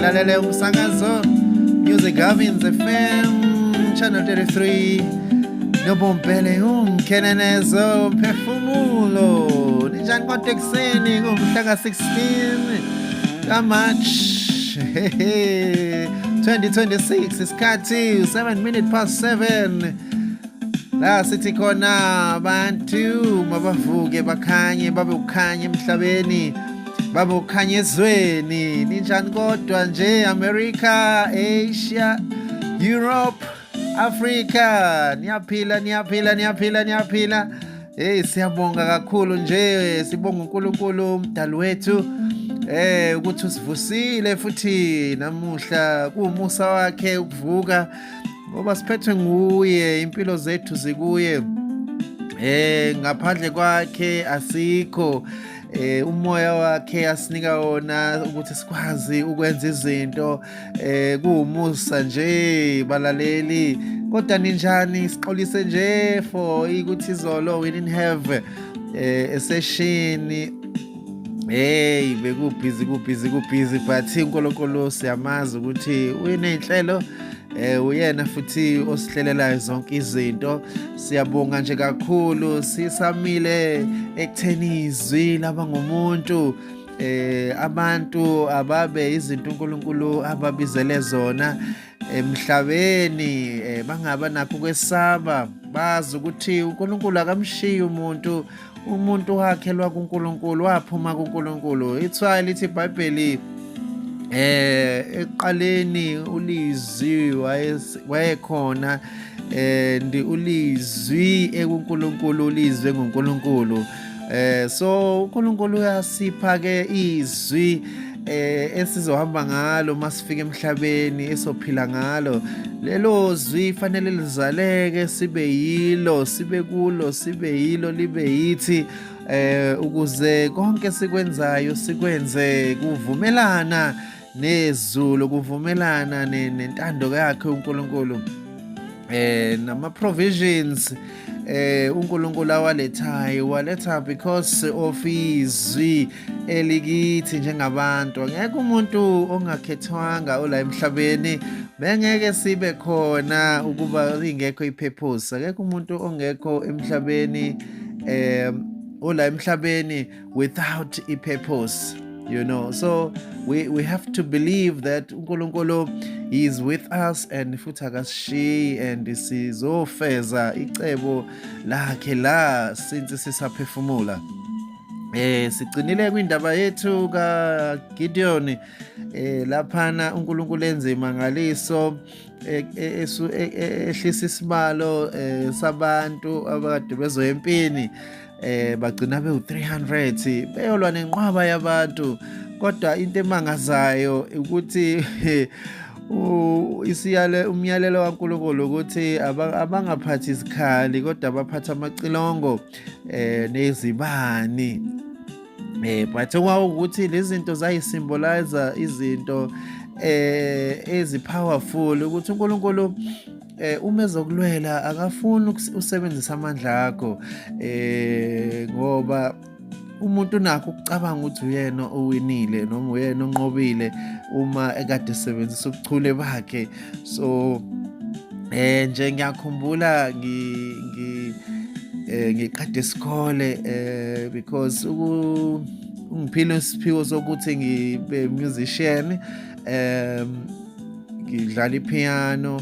Nilalele umsakazo Music Gavins FM Channel 33 noBombele umkhenenezo umphefumulo. Ninjani kodwa ekuseni ngomhla ka-16 kaMarch 2026, isikhathi 7 minute past 7, la sithi khona abantu mabavuke bakhanye, babe ukhanya emhlabeni, babe ukhanya ezweni. Ninjani kodwa nje, America, Asia, Europe, Africa? Niyaphila, niyaphila, niyaphila, niyaphila? Hey, siyabonga kakhulu nje, sibonga uNkulunkulu umdali wethu ukuthi usivusile futhi namuhla. Kuwumusa wakhe ukuvuka ngoba siphethwe nguye, impilo zethu zikuye. Ngaphandle kwakhe asikho. Umoya wakhe asinika wona ukuthi sikwazi ukwenza izinto, kuwumusa nje, balaleli. Kodwa ninjani? Sixolise nje for ukuthi izolo we didn't have a session. Hey, bekubhizi, kubhizi, kubhizi, but uNkulunkulu siyamazi ukuthi uyinenhlelo, uyena futhi osihlelelayo zonke izinto. Siyabonga nje kakhulu. Sisamile ekutheni izwi laba ngumuntu, abantu ababe izinto uNkulunkulu ababizele zona emhlabeni, bangaba nakho ukwesaba, bazi ukuthi uNkulunkulu akamshiyi umuntu. Umuntu wakhelwa kuNkulunkulu, waphuma kuNkulunkulu. Ithwayi lithi iBhayibheli, ekuqaleni ulizwi wayekhona, ndi ulizwi ekuNkulunkulu, ulizwe nguNkulunkulu. So uNkulunkulu uyasipha ke izwi esizohamba ngalo masifika emhlabeni, esophila ngalo. Lelo zwi fanele lizaleke, sibe yilo, sibe kulo, sibe yilo, libe yithi, ukuze konke sikwenzayo sikwenze kuvumelana nezulu, kuvumelana nentando yakhe uNkulunkulu, nama provisions uNkulunkulu awalethayo, waletha because of izwi elikithi njengabantu. Angeke umuntu ongakhethwanga ola emhlabeni, bengeke sibe khona ukuba ingekho ipurpose. Akekho umuntu ongekho emhlabeni, ola emhlabeni without a purpose. So we have to believe that uNkulunkulu is with us and futhi akasishiyi and sizofeza icebo lakhe la since sisaphefumula. Sigcinile kwindaba yethu kaGideon, laphana uNkulunkulu enze imangaliso, ehlisa isibalo sabantu abakade bezoya empini, bagcina bewu-300 beyolwa nenqwaba yabantu. Kodwa into emangazayo ukuthi isiyale umyalelo kaNkulunkulu ukuthi abangaphathi izikhali kodwa baphatha amacilongo nezibani, but okwawukuthi lezi zinto zayisymbolize izinto ezi powerful, ukuthi uNkulunkulu uma ezokulwela akafuni usebenzisa amandla akho, ngoba umuntu unakho ukucabanga ukuthi uyena owinile noma uyena onqobile uma ekade esebenzisa ubuchule bakhe. So nje ngiyakhumbula ngi ngi eh ngiqeda isikole, because ungiphile isiphiwo sokuthi ngibe musician, ngidlala ipiano,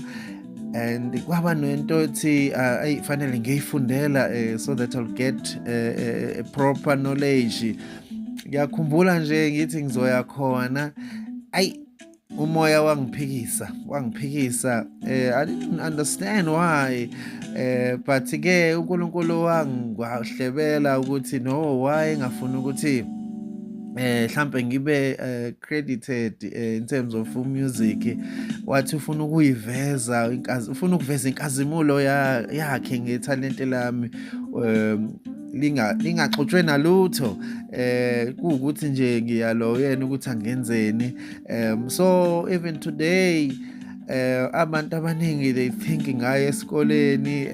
and kwaba nento ethi ayi, fanele ngiyifundela so that I'll get a proper knowledge. Ngiyakhumbula nje ngithi ngizoya khona, ayi, umoya wangiphikisa, wangiphikisa. I didn't understand why, but ke uNkulunkulu wangihlebela ukuthi no, why ngafuna ukuthi mhlambe ngibe credited in terms of music. Wathi ufuna ukuyiveza inkazi, ufuna ukuveza inkazimulo yakhe ngethalente lami, lingaxutshwe nalutho, kuwukuthi nje ngiyalo yena ukuthi angenzeni. So even today abantu abaningi they think ngaye esikoleni,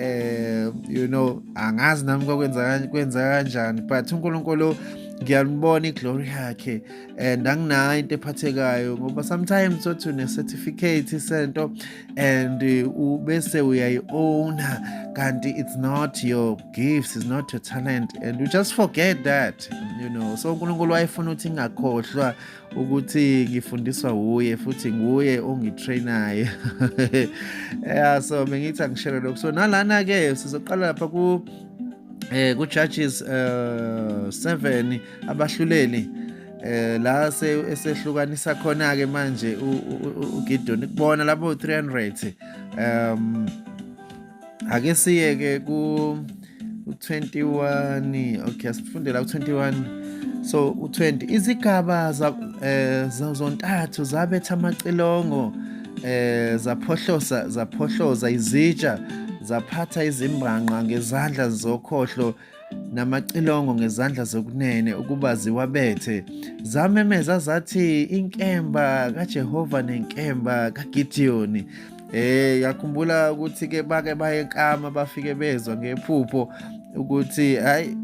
angazi nami kwakwenza kwenza kanjani, but uNkulunkulu Ngiyalibona iglory yakhe and anginayo into ephathekayo, ngoba sometimes uthi une-certificate sento and bese uyayi-owna, kanti it's not your gifts, it's not your talent, and you just forget that. So uNkulunkulu wayefuna ukuthi ngingakhohlwa ukuthi ngifundiswa wuye futhi nguye ongitrainayo. Yeah, so bengithi angishare lokho. So nalana-ke sizoqala lapha ku Judges 7, abahluleli, la esehlukanisa khona ke manje uGideon kubona labo 300. Ake siye ke ku 21. Okay, asifunde la ku 21. So u20, izigaba za zontathu zabetha amacilongo, zaphohloza izitsha, zaphatha izimbanqa ngezandla zokhohlo namacilongo ngezandla zokunene ukuba ziwabethe. Zamemeza zathi, "Inkemba kaJehova nenkemba kaGideyoni." Yakhumbula ukuthi ke bake baye enkama, bafike bezwa ngephupho ukuthi hayi,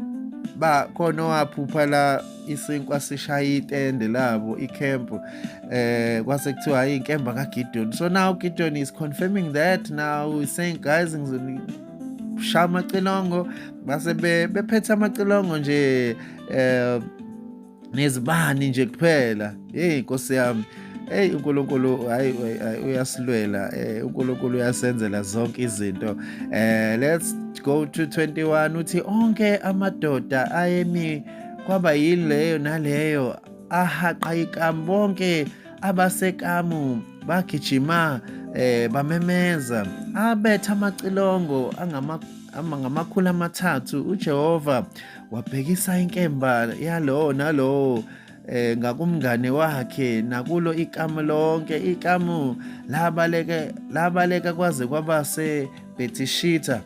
ba khona owaphupha la isinkwa sishaya itende labo, icamp, kwase kuthiwa hayi, inkemba kaGideon. So now Gideon is confirming that. Now he's saying, "Guys, ngizonishaya amacilongo." Base bephethe amacilongo nje nezibani nje kuphela. Hey, Nkosi yami, hey, uNkulunkulu, hayi, uyasilwela. uNkulunkulu uyasenzela zonke izinto. Let's go to 21. Uthi onke amadoda ayemi kwaba yileyo naleyo ahaqa ikamu, bonke abasekamu bagijima, bamemeza, abetha amacilongo angama 300. uJehova wabhekisa inkemba yalowo nalowo ngakumngane wakhe nakulo ikamu lonke. Ikamu labaleke, labaleka kwaze kwaba seBethishitha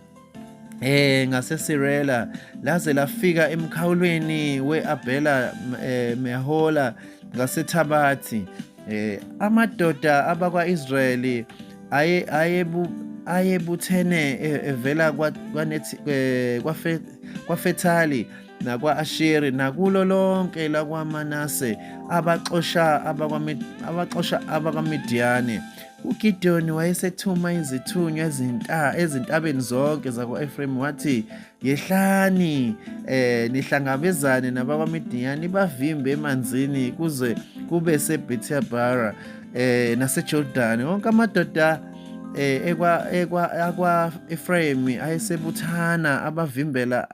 ngaseSirela, laze lafika emkhawulweni weAbela Mehola ngaseThabathi. Amadoda abakwaIsrayeli aye ayebu ayebuthene evela kwaFethali nakwa-Asheri nakulo lonke lakwaManase, abaxosha abakwaMidiyani. UGideyoni wayesethuma izithunywa ezintabeni zonke zakwa-Efrayimi, wathi, "Yehlani, nihlangabezane nabakwaMidiyani, bavimbe emanzini kuze kube seBhethabara naseJordan." Wonke amadoda ekwa ekwa akwa Ephraim ayesebuthana, abavimbela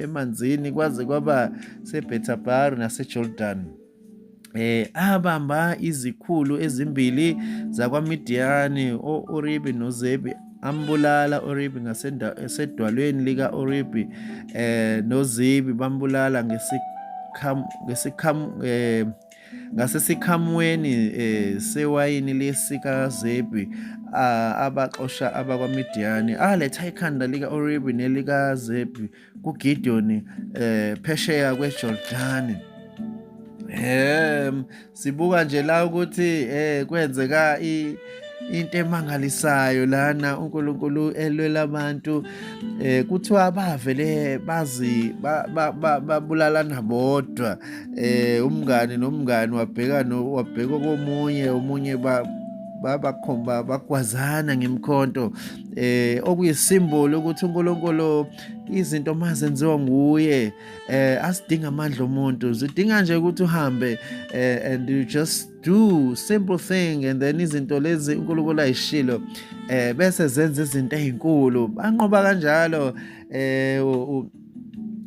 emanzini kwaze kwaba seBhethabara naseJordan. Abamba izikhulu ezimbili zakwaMidiyani, o-Oribi noZebi. Ambulala Oribi ngasedwalweni lika-Oribi, noZibi bambulala ngesikham ngesikham ngasesikhamweni sewayini lesikaZebi. Abaxosha abakwaMidiyani, aletha ikhanda lika-Oribi nelikaZebi kuGideyoni phesheya kweJordani. Sibuka nje la ukuthi kwenzeka into emangalisayo lana, uNkulunkulu elwela abantu. Kuthiwa bavele bazi babulalana bodwa, umngani nomngani wabheka no wabheka komunye, omunye babakhomba, bagwazana ngemkhonto, okuyisimboli ukuthi uNkulunkulu, izinto mazenziwa nguye, asidinga amandla omuntu, zidinga nje ukuthi uhambe and you just do simple thing, and then izinto lezi uNkulunkulu ayishilo bese zenza izinto ezinkulu. Banqoba kanjalo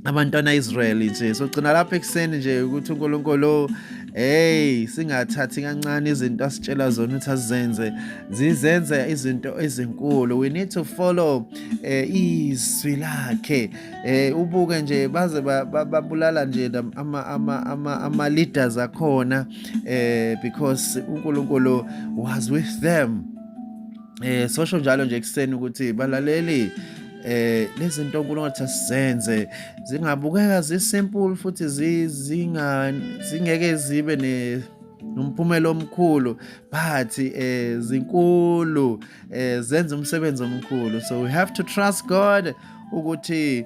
abantwana Israel nje. So gcina lapha ekuseni nje ukuthi uNkulunkulu, hey, singathathi kancane izinto asitshela zona ukuthi azenze, zizenze izinto ezinkulu. We need to follow izwi lakhe. Ubuke nje, baze babulala nje ama leaders akhona because uNkulunkulu was with them. Sosho njalo nje ekuseni ukuthi balaleli, lezi zinto uNkulunkulu athi asizenze zingabukeka zisimple futhi zinga zingeke zibe ne nomphumela omkhulu, but zinkulu, zenza umsebenzi omkhulu. So we have to trust God ukuthi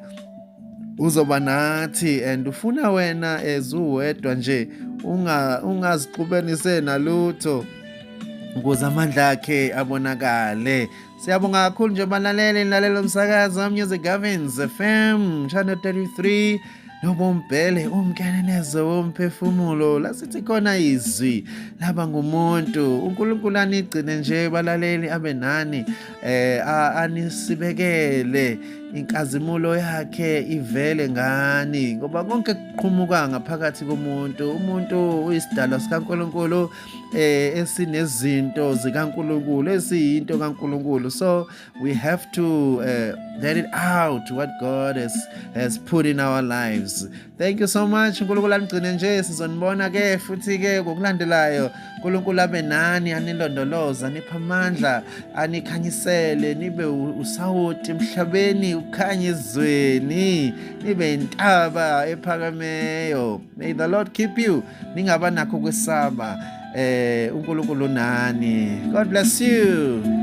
Uzoba nathi and ufuna wena as uwedwa nje unga ungazixubenise nalutho ukuze amandla akhe abonakale. Siyabonga kakhulu nje balaleli, nilalela umsakazo Music Gavins FM channel 33 nobombhele umkenenezo womphefumulo lasithi khona izwi laba ngumuntu. uNkulunkulu anigcine nje balaleli, abe nani, anisibekele inkazimulo yakhe ivele ngani, ngoba konke kuqhumuka ngaphakathi komuntu. Umuntu uyisidalwa sikaNkulunkulu esinezinto zikaNkulunkulu, esiyinto kaNkulunkulu, so we have to let it out what God has put in our lives. Thank you so much. uNkulunkulu anigcine nje, sizonibona ke futhi ke ngokulandelayo. uNkulunkulu abe nani, anilondoloza, aniphe amandla, anikhanyisele, nibe usawoti emhlabeni, ukhanye ezweni, nibe intaba ephakameyo. May the Lord keep you, ningaba nakho kwesaba, uNkulunkulu nani. God bless you.